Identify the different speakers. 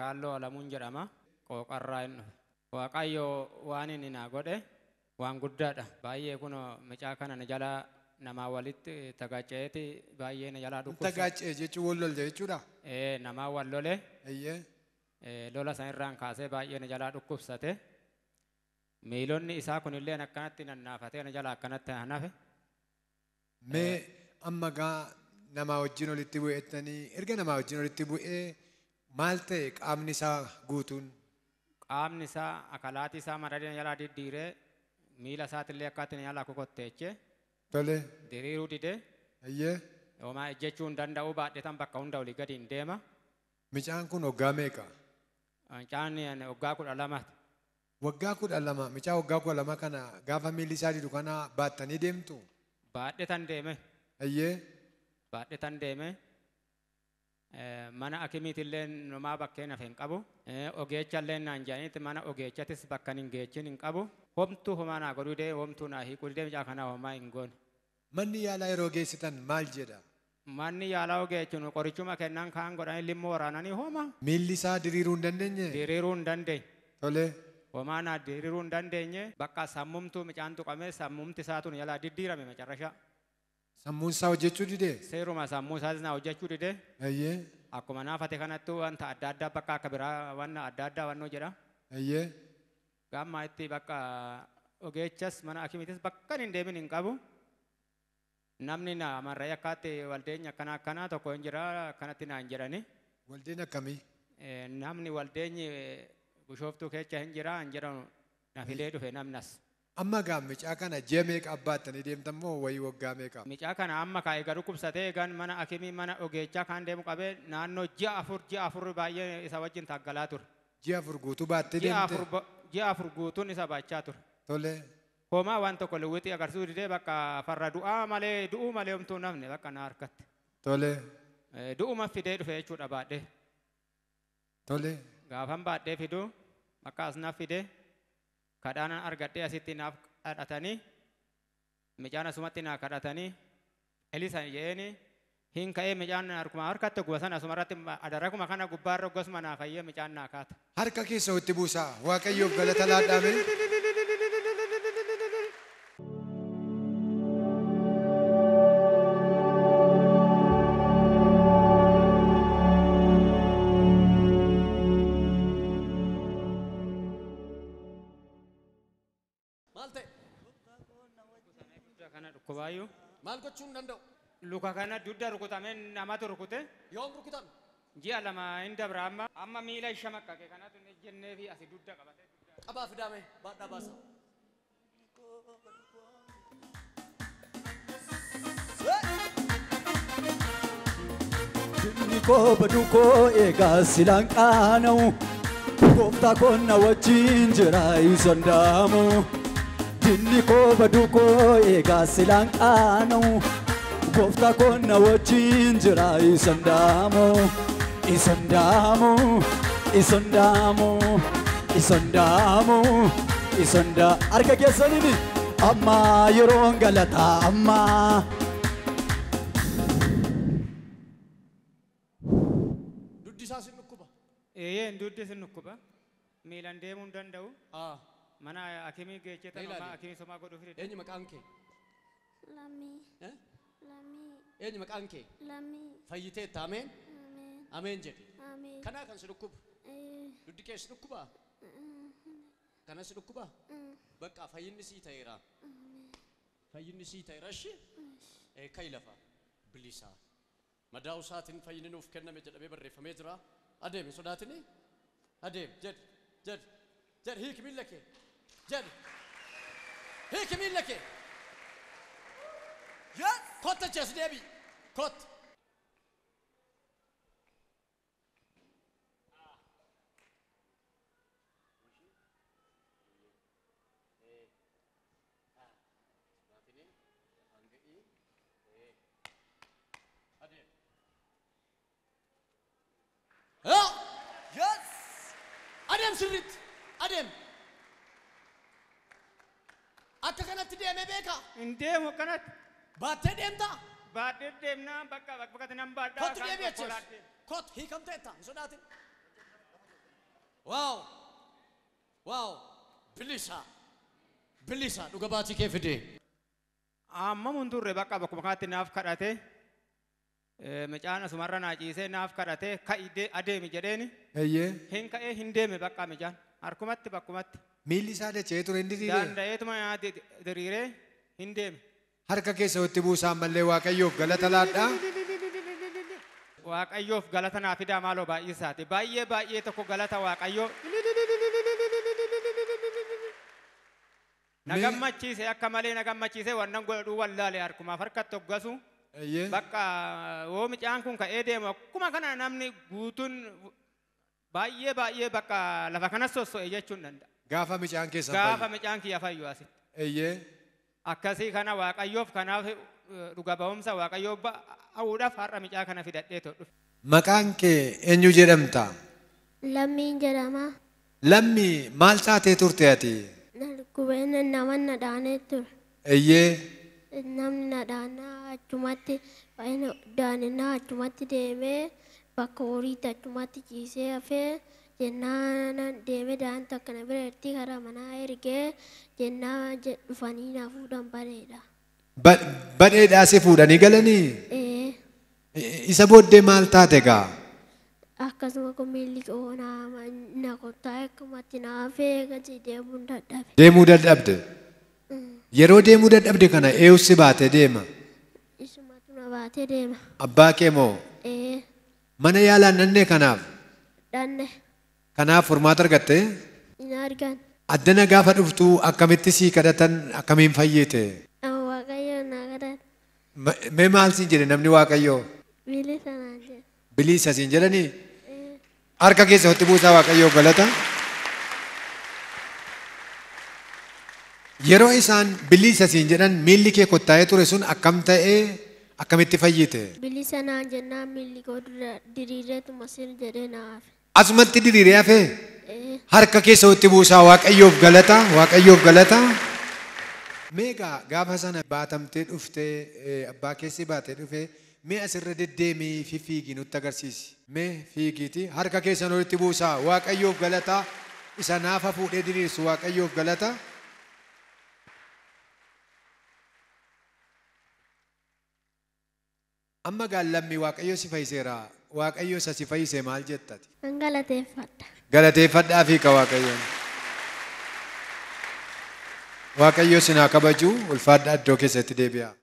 Speaker 1: Shaalloo Alamuun jedhama. Qooqarraa hin dhufe. Waaqayyo waan inni naa godhe waan guddaadha. Baay'ee kun mucaa kana na jalaa namaa walitti tagacceeti baay'ee na jalaa dhukkubsa.
Speaker 2: Tagaccee jechuun wal lolte jechuudha?
Speaker 1: Ee, namaa wal lole.
Speaker 2: Eeyyee.
Speaker 1: Lola san irraan kaasee baay'ee na jalaa dhukkubsate. Miilonni isaa kunillee akkanatti nannaafatee na jalaa akkanatti hanafe.
Speaker 2: Mee amma gaa namaa wajjin walitti bu'ettanii erga namaa wajjin walitti bu'ee maal ta'e qaamni isaa guutuun?
Speaker 1: Qaamni isaa akalaatii isaa maradina jalaa diddiiree miila isaatillee akkaatti na jalaa kokotteeche.
Speaker 2: Tole.
Speaker 1: Diriiruu didee.
Speaker 2: Eeyyee.
Speaker 1: Homaa ejjechuu hin danda'u baadhetan bakka hunda olii gadi hin deema.
Speaker 2: Mucaan kun waggaa meeqa?
Speaker 1: Mucaan waggaa 12.
Speaker 2: Waggaa 12 mucaa waggaa 12 kana gaafa miilli isaa didu kana baattanii deemtu?
Speaker 1: Baadhetan deeme.
Speaker 2: Eeyyee.
Speaker 1: Baadhetan deeme. Mana akimiitillee nomaa bakkeen hafe hin qabu. Ogeechallee naan jedhanitti mana ogeechatis bakka hin geechin hin qabu. Homtuu homaa naa godhuu didee homtuu naa hiikuu didee mucaa kanaa homaa hin goone.
Speaker 2: Manni yaalaa yeroo geessitan maal jedha?
Speaker 1: Manni yaalaa ogeechinu qorichuma kennan kaan godhanii limmoo waraananii homa.
Speaker 2: Miilli isaa diriiruu hin dandeenye?
Speaker 1: Diriiruu hin dandeenye.
Speaker 2: Tole.
Speaker 1: Homaa naa diriiruu hin dandeenye bakka sammumtuu mucaan tuqamee sammumti isaa tun yaalaa diddiirame macarrashaa.
Speaker 2: Sammuun isaa hojjechuu didee?
Speaker 1: Seeruma sammuu isaas naa hojjechuu didee.
Speaker 2: Eeyyee.
Speaker 1: Akkuma naafate kanattuu wanta adda addaa bakka akka biraa wanna adda addaa wannoo jedha.
Speaker 2: Eeyyee.
Speaker 1: Gamma itti bakka ogeechas mana akimiitis bakka hin deemin hin qabu. Namni na amarree akkaatti waldeenya akkana akkanaa tokko hin jira akkanatti naan jedhani.
Speaker 2: Waldeen akkamii?
Speaker 1: Namni waldeenyi bishooftuu keessa hin jira hin jedhamu na filee dhufe namnas.
Speaker 2: Amma gaa mucaa kana ji'a meeqa abbaattanii deemtan moo wayii waggaa meeqa?
Speaker 1: Mucaa kana amma kaa'ee garuu qubsatee eegan mana akimii mana ogeechaa kan deemu qabee naannoo ji'a afur baay'ee isa wajjin taggalaa ture.
Speaker 2: Ji'a 4 guutuu baattee deemte?
Speaker 1: Ji'a 4 guutuun isa baachaa ture.
Speaker 2: Tole.
Speaker 1: Homaa waan tokko lewwixii agarsiisuu didee bakka farra du'aa malee du'uu malee homtuu namni bakka na harkatti.
Speaker 2: Tole.
Speaker 1: Du'uma fidee dhufe jechuudha baadhee.
Speaker 2: Tole.
Speaker 1: Gaafan baadhee fiduu bakka as naaf fidee kadhaan argadhee asitti naaf kadhatanii mucaan asumatti naa kadhatanii elisan jeeni hin ka'ee mucaan harkuma harkatti guba sana asumarratti adarakuma kana gubbaarra gosuma naa fayyee mucaan naa kaata.
Speaker 2: Harka keessa itti buusaa Waaqayyoof galata laadhaame.
Speaker 3: Maal gochuu hin danda'u?
Speaker 1: Luka kana dugda rukutamee namatu rukute.
Speaker 3: Yoom rukutame?
Speaker 1: Ji'a 2 hin dabra amma. Amma miila isha makkake kanatu hin ejjennee fi asi dugda qabatee.
Speaker 3: Qabaa fidaame baadhaa baasa.
Speaker 4: Dinni koo baduu koo eegaa silaan qaana'u. Gooftaa koo na wajjin jira isa hin daamu. Dinni koo baduu koo eegaa silaan qaana'u. Gooftaa koo na wajjin jira isa hin daamu. Isa hin daamu, isa hin daamu, isa hin daamu, isa hin daamu. Harka keessaniini amma yeroon galataa amma.
Speaker 3: Duddi isaa sin dhukkuba?
Speaker 1: Eeyyee duddi sin dhukkuba. Miilaan deemuu hin danda'u. Mana akimii geejjeta homaa akimii somaa godhuu fide.
Speaker 3: Eenyu maqaan kee?
Speaker 5: Lammii. Lammii.
Speaker 3: Eenyu maqaan kee?
Speaker 5: Lammii.
Speaker 3: Fayyiteetta ameen?
Speaker 5: Ameen.
Speaker 3: Ameen jedhi.
Speaker 5: Ameen.
Speaker 3: Kanaa kan si dhukkuba? Duddi kee si dhukkuba? Kana si dhukkuba? Bakka fayyinni sii ta'eera. Fayyinni sii ta'eera ishee? Ka'i lafa bilisaa. Madaa'uu isaatiin fayyinni nuuf kenname jedhamee barreeffamee jira. Adeemi sodaatini? Adeemi jedhi jedhi jedhi hiiki miilla kee. Jedhi hiiki miilla kee. Kotta achi deebi'i. Kotta. Adeem sirriitti. Adeem. Akka kanatti deemee beekaa?
Speaker 1: Hin deemu akkanatti.
Speaker 3: Baattee deemtaa?
Speaker 1: Baadhee deemnaa bakka bakka nan baadhaa.
Speaker 3: Kottu deebi'i achi. Kottu hiikamteetta hin sodaatin. Wow! Wow! Bilisa! Bilisa dhuga baatii kee fide.
Speaker 1: Amma mun turre bakka bakkuma kanatti naaf kadhate. Mucaan asumarra naa ciisee naaf kadhate ka'i adeemi jedheeni.
Speaker 2: Eeyyee.
Speaker 1: Hin ka'ee hin deeme bakka mucaan harkumatti bakkumatti.
Speaker 2: Miilli isaa dacha'ee ture hin diriiree.
Speaker 1: Danda'eetuma diriiree hin deeme.
Speaker 2: Harka keessa walitti buusaa ammallee Waaqayyoof galata laadhaa.
Speaker 1: Waaqayyoof galata naa fidaa maaloo baay'isaati. Baay'ee baay'ee tokko galata Waaqayyoo. Na gammachiise akka malee na gammachiise wannan godhuu wallaale harkumaaf harkatti hoggasu. Bakka yoo mucaan kun ka'ee deemu akkuma kana namni guutuun baay'ee baay'ee bakka lafa kanas sosso'e jechuun danda'a.
Speaker 2: Gaafa mucaan keessa fayyu.
Speaker 1: Gaafa mucaan kiyya fayyu asitti.
Speaker 2: Eeyyee.
Speaker 1: Akkasii kana Waaqayyoof kanaaf dhuga ba'umsa Waaqayyoof ba'uudhaaf har'a mucaa kana fidadhee dhufe.
Speaker 2: Maqaan kee eenyu jedhamta?
Speaker 5: Lammiin jedhama.
Speaker 2: Lammii maal taatee turte ati?
Speaker 5: Na dhukkubeen nama na dhaanee ture.
Speaker 2: Eeyyee.
Speaker 5: Namni na dhaanaa achumatti daanina achumatti deemee bakka horiitti achumatti ciisee hafee jennaan deemee daanta akkana bira irratti karaa manaa ergee jennaan dhufanii na fuudhan bareeda.
Speaker 2: Badheedhaa si fuudhanii galanii? Isa booddee maal taate gaa?
Speaker 5: Akkasuma kun miilli koo na kottaa akkumatti na hafee gadi deemuu dadhabe.
Speaker 2: Deemuu dadhabde? Yeroo deemuu dadhabde kana eenyu si baatee deema?
Speaker 5: Isumatu na baatee deema.
Speaker 2: Abbaa kee moo? Mana yaalaa nannee kanaaf?
Speaker 5: Dhanne.
Speaker 2: Kanaaf furmaata argatte?
Speaker 5: Hin argan.
Speaker 2: Addana gaafa dhuftu akkamitti sii kadhatan akkamiin fayyite?
Speaker 5: Waaqayyo na kadhate.
Speaker 2: Mee maal siin jedhe namni Waaqayyoo?
Speaker 5: Bilisa naan jedhe.
Speaker 2: Bilisa siin jedhanii? Harka keessa walitti buusaa Waaqayyoo galata. Yeroo isaan bilisa siin jedhan miilli kee kottaa'ee ture sun akkam ta'ee akkamitti fayyite?
Speaker 5: Bilisa naan jennaan miilli koo diriireetuma sin jedhee na hafe.
Speaker 2: Asumatti diriiree hafee? Harka keessa walitti buusaa Waaqayyoof galata, Waaqayyoof galata. Meegaa gaafa sana baatamtee dhuftee abbaa keessi baatee dhufee mee asirra deddeemii fi fiigii nutti agarsiisi. Mee fiigiiti harka keessan walitti buusaa Waaqayyoof galata isa naafa fuudhee diriirsu Waaqayyoof galata. Amma gaallammii Waaqayyo si fayyiseera. Waaqayyo isa si fayyise maal jettati?
Speaker 5: An galateeffadha.
Speaker 2: Galateeffadhaa fi ka Waaqayyoon. Waaqayyo sinaa kabaju ulfaadhaa iddoo keessatti deebi'a.